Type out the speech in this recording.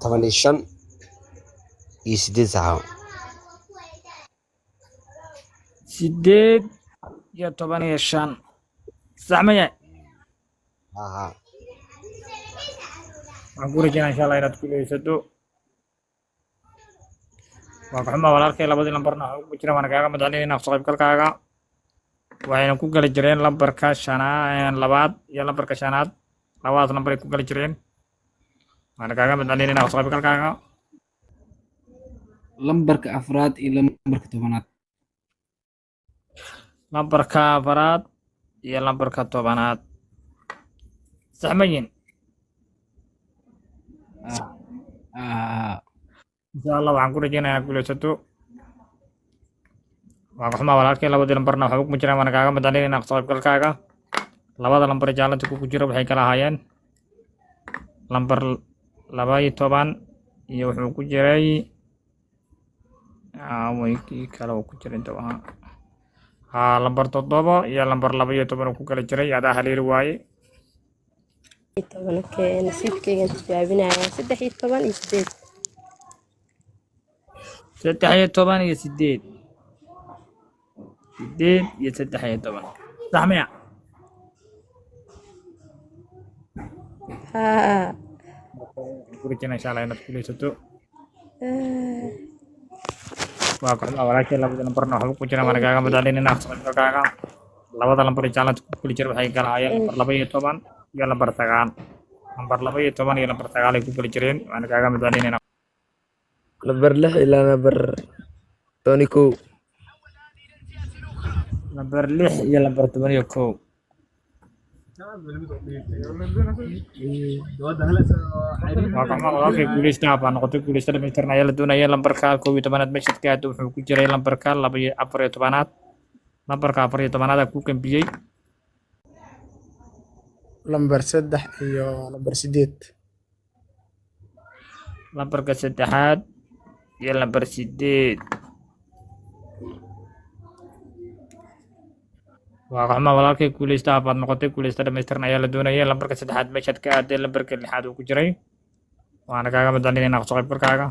15 iyo 8 saxaabo. 8 iyo 15, sax ma yahay? Haa. Waxaan ku rajeynaa insha Allah inaad guuleysato. Waa ka xumaa walaalkay, labadii lambarna waxa ugu jira, waana kaaga mahadcelinayna kasoo qaybgalkaaga. Waxayna ku gali jireen lambarka shanaa labaad iyo lambarka shanaad, labadaas lambar ay ku gali jireen. Waana kaaga mahadcelinayna kasoo qaybgalkaaga. Lambarka afraad iyo lambarka 10aad. Lambarka afaraad iyo lambarka 10aad, sax ma yihin? Ah. Insha Allah waxaan ku rajeynayaa inaad guuleysato. Waa ka xumaa walaalkay, labadii lambarna waxba kuma jiraan. Waana kaaga mahadcelinayna kasoo qaybgalkaaga. Labada lambar ee jaalanta ku jira waxay kala ahaayeen lambar 12 iyo wuxuu ku jiray way kii kale uu ku jiray inta ahaa haa lambar 7 iyo lambar 12 uu ku kala jiray. Adaa haleeli waaye. 10. Okay, nasiibkaygan tijaabinayaa, 13 iyo 8. 13 iyo 8, 8 iyo 13, sax miya? Haa. Ku rajeyna insha Allah inaad guuleysato. Waa kooxda walaalkay, labada lambarna waxba ku jira. Waana kaaga madaalinina socodkaaga. Labada lambar ee jaalanta ku kuli jira waxay kala ahaayeen lambar 12 iyo lambar 9. Lambar 12 iyo lambar 9 ay ku kali jireen. Waana kaaga madaalinina. Lambar 6 ilaa lambar 11. Lambar 6 iyo lambar 11. Waa kooxda walaalkay, guuleysta baa noqotay. Guuleysta dhamaystiran ayaa la doonaya. Lambarka 11aad mashadka aad wuxuu ku jiray lambarka laba iyo 14aad. Lambarka 14aad aa ku gambiyey. Lambar 3 iyo lambar 8. Lambarka saddexaad iyo lambar 8. Waa qaxma walaalkay, guuleysta baad noqotay. Guuleysta dhamaystiran ayaa la doonayay. Lambarka saddexaad meeshaad ka aaday lambarka lixaad uu ku jiray. Waana kaaga madcelinayna kasoo qaybgalkaaga.